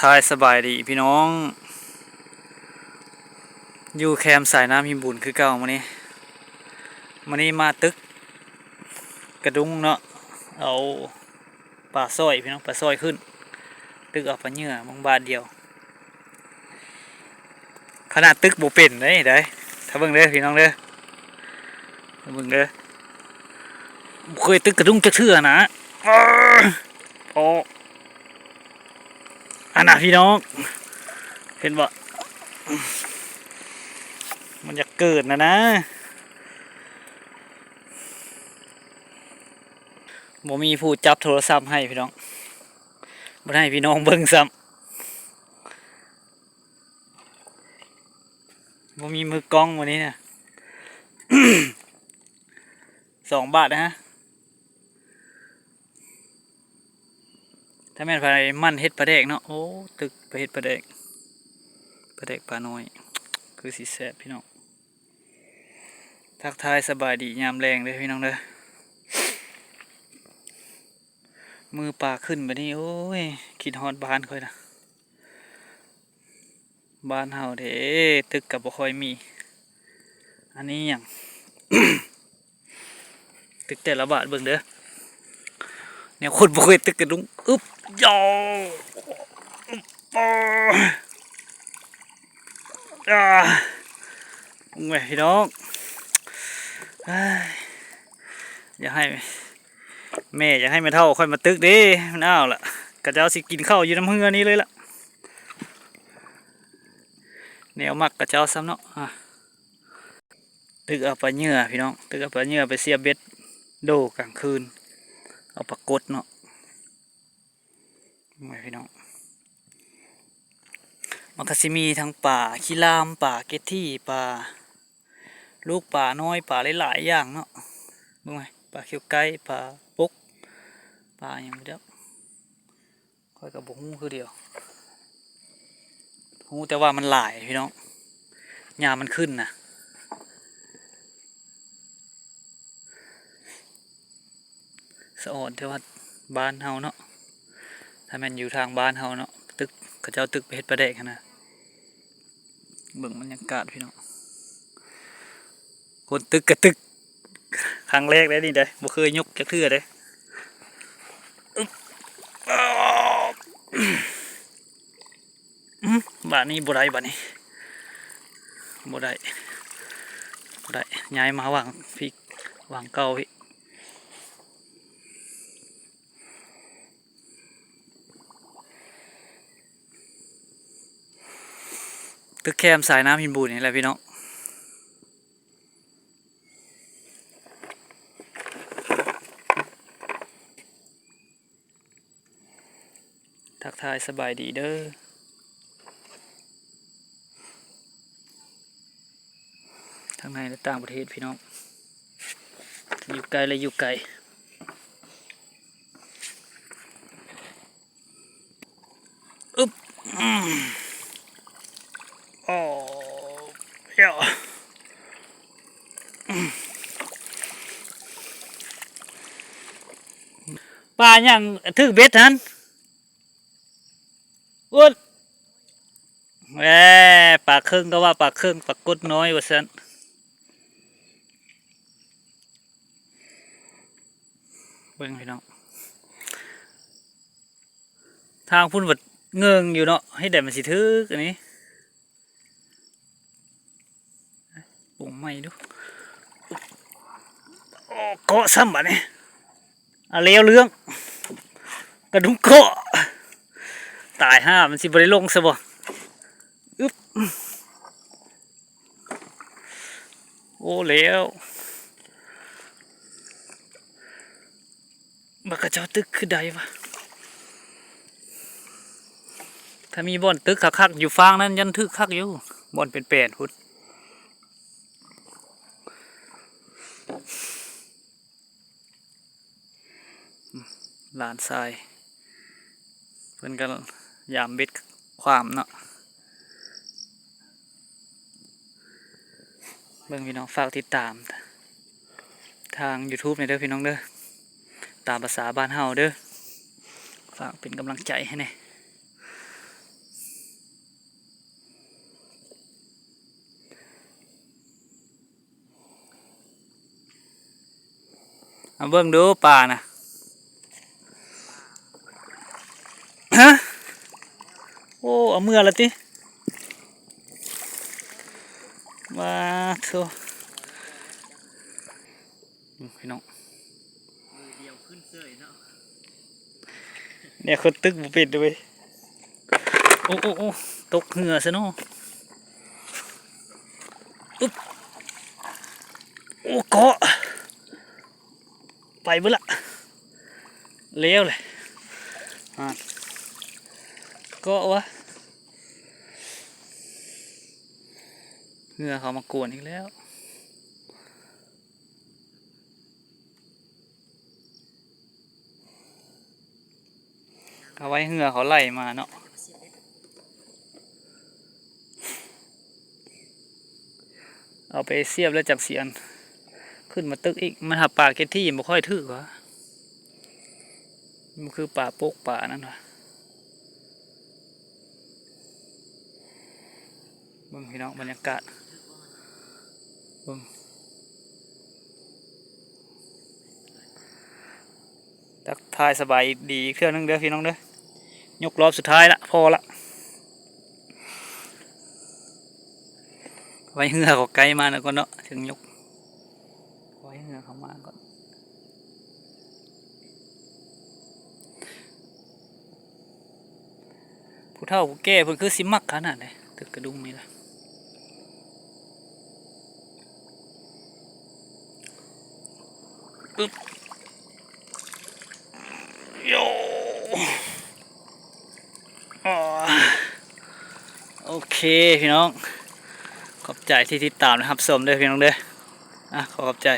ທາຍສະບາຍດີພີ່ນ້ອງ ຢູ່ແຄມສາຍນ້ຳຫິມບູນຄືເກົ່າມື້ນີ້. ມື້ນີ້ມາຕຶກກະດຸງເນາະ ເອົາປາສ້ອຍພີ່ນ້ອງ ປາສ້ອຍຂຶ້ນ ຕຶກເອົາປາເຫຍື່ອເບິ່ງບາດດຽວ. ຂະໜາດຕຶກບໍ່ເປັນເດ້ ຖ້າເບິ່ງເດີພີ່ນ້ອງເດີ ເບິ່ງເດີ ບໍ່ເຄີຍຕຶກກະດຸງຈັກເທື່ອນະ. ໂອ້ ອັນນະພີ່ນ້ອງ ເຫັນບໍ່ ມັນຢາກເກີດນະນະ. ບໍ່ມີຜູ້ຈັບໂທລະສັບໃຫ້ພີ່ນ້ອງ ບໍ່ໄດ້ໃຫ້ພີ່ນ້ອງເບິ່ງຊ້ຳ. ບໍ່ມີມືກ້ອງມື້ນີ້ນະ ສອງບາດນະ. ຖ້າແມ່ນໃຜໝັ່ນເຮັດປາແດກເນາະ ໂອ້ ຕຶກໄປເຮັດປາແດກ ປາແດກປານ້ອຍ ຄືຊິແຊບພີ່ນ້ອງ. ທັກທາຍສະບາຍດີຍາມແລງເດີພີ່ນ້ອງເດີ ມື້ປາຂຶ້ນບາດນີ້ ໂອ້ຍ ຄິດຮອດບ້ານຂ້ອຍນະ. ບ້ານເຮົາເດ້ ຕຶກກໍບໍ່ຄ່ອຍມີ ອັນນີ້ຫຍັງ ຕຶກແຕ່ລະບາດເບິ່ງເດີ ແນວຄົນບໍ່ເຄີຍຕຶກກະດຸງ. ອຶບ ໂຢ ອາ ໂອ້ຍ ພີ່ນ້ອງ ເອີຍ ຢາກໃຫ້ ແມ່ຢາກໃຫ້ແມ່ເຖົ້າຂ້ອຍມາຕຶກເດ້ ມັນອ້າວລະ ຂະເຈົ້າຊິກິນເຂົ້າຢູ່ນຳເຮືອນີ້ເລີຍລະ ແນວມັກຂະເຈົ້າຊ້ຳເນາະ. ອາ ຕຶກເອົາປາເຫຍື່ອພີ່ນ້ອງ ຕຶກເອົາປາເຫຍື່ອໄປສຽບເບັດໂດກາງຄືນ ເອົາປາກົດເນາະ. ໂອ້ຍ ພີ່ນ້ອງ ມັນກໍຊິມີທັງປາຂີ້ລາມ ປາເກດຖີ່ ປາລູກປານ້ອຍ ປາຫຼາຍໆຢ່າງເນາະ. ເບິ່ງໄໝ ປາຂຽວໄກ່ ປາປົກ ປາຫຍັງບໍ່ຈັກ ຂ້ອຍກໍບໍ່ຮູ້ຄືດຽວ ຮູ້ແຕ່ວ່າມັນຫຼາຍພີ່ນ້ອງ ຍາມມັນຂຶ້ນນະ. ສະອອນແຕ່ວ່າບ້ານເຮົາເນາະ ຖ້າແມ່ນຢູ່ທາງບ້ານເຮົາເນາະ ຕຶກ ເຂົາເຈົ້າຕຶກໄປເຮັດປາແດກຫັ້ນນະ. ເບິ່ງບັນຍາກາດພີ່ນ້ອງ ຄົນຕຶກກະຕຶກ ຄັ້ງແລກເດ້ນີ້ເດ້ ບໍ່ເຄີຍຍົກຈັກເທື່ອເດ້. ອາ ອືມ ບາດນີ້ບໍ່ໄດ້ ບາດນີ້ບໍ່ໄດ້ ບໍ່ໄດ້ ຍ້າຍມາວາງພີ້ ວາງເກົ່າພີ້. ຕຶກແຄມສາຍນ້ຳຫິນບູນນີ້ແຫຼະພີ່ນ້ອງ. ທັກທາຍສະບາຍດີເດີ ທັງໃນ ແລະ ຕ່າງປະເທດພີ່ນ້ອງ ຢູ່ໃກ້ ແລະ ຢູ່ໄກ. ອຶບ ອືມ ໂອ້ ເຈົ້າ ອືມ ປາຫຍັງຖືກເບັດຫັ້ນ? ອຸດ ແຫມ ປາເຄິງກໍວ່າປາເຄິງ ປາກົດນ້ອຍວ່າຊັ້ນ. ເບິ່ງພີ່ນ້ອງ ທາງພຸ້ນບັດເງິງຢູ່ເນາະ ເຮັດໃດມັນຊິຖືກອັນນີ້ ປຸງໃໝ່ດູ. ໂອ້ ເກາະຊ້ຳບາດນີ້ ອາ ແລ້ວເລື່ອງ ກະດຸງເກາະ ຕາຍຫ່າ ມັນຊິບໍ່ໄດ້ລົງຊະບໍ່? ອຶບ ໂອ້ ແລ້ວ ບັກຂະເຈົ້າຕຶກຄືໃດວະ? ຖ້າມີບ່ອນຕຶກຄັກໆຢູ່ຟາງນັ້ນ ຢ້ານຖືກຄັກຢູ່ ບ່ອນແປນໆພຸ້ນ. ຫຼານຊາຍເພິ່ນກໍຢາມເບັດຂວາມເນາະ. ເບິ່ງພີ່ນ້ອງ ຝາກຕິດຕາມທາງຢູທູບແດ່ເດີພີ່ນ້ອງເດີ ຕາມພາສາບ້ານເຮົາເດີ ຝາກເປັນກຳລັງໃຈໃຫ້ແດ່. ມາເບິ່ງດູປານະ. ຮະ? ໂອ້ ເອົາເມືອລະຕິ? ມາໂທ້ ພີ່ນ້ອງ ມືດຽວຂຶ້ນເສີຍເນາະ. ແນວຄົນຕຶກບໍ່ເປັນເດ້ເວີຍ. ໂອ້ ໂອ້ ໂອ້ ຕົກເຫື່ອຊະເນາະ. ອຶບ ໂອ້ ເກາະ ໄປເບິດລະ ແລ້ວແຫຼະ. ອາ ເກາະວະ ເຫື່ອເຂົາມາກວນອີກແລ້ວ. ເອົາໄວ້ເຫື່ອເຂົາໄຫຼມາເນາະ ເອົາໄປສຽບແລ້ວຈັກຊິອັນ ຂຶ້ນມາຕຶກອີກ. ມັນຫາປາເກັດທີ່ບໍ່ຄ່ອຍຖືກຫວາ ມັນຄືປາໂປກປານັ້ນຫວາ. ເບິ່ງພີ່ນ້ອງ ບັນຍາກາດ ເບິ່ງ ທັກທາຍສະບາຍດີອີກເທື່ອໜຶ່ງເດີພີ່ນ້ອງເດີ. ຍົກລອບສຸດທ້າຍລະ ພໍລະ ໄວ້ເຫື່ອເຂົາໃກ້ມາແລ້ວກ່ອນເນາະ ຈຶ່ງຍົກ ໄວ້ເຫື່ອເຂົາມາກ່ອນ. ຜູ້ເຖົ້າຜູ້ແກ່ເພິ່ນຄືຊິມັກຂະໜາດໃດ ຕຶກກະດຸງນີ້ລະ. ອຶບ ໂຢ ໂອເຄພີ່ນ້ອງ ຂອບໃຈທີ່ຕິດຕາມ ແລະ ຮັບຊົມເດີພີ່ນ້ອງເດີ. ອາ ຂໍຂອບໃຈ.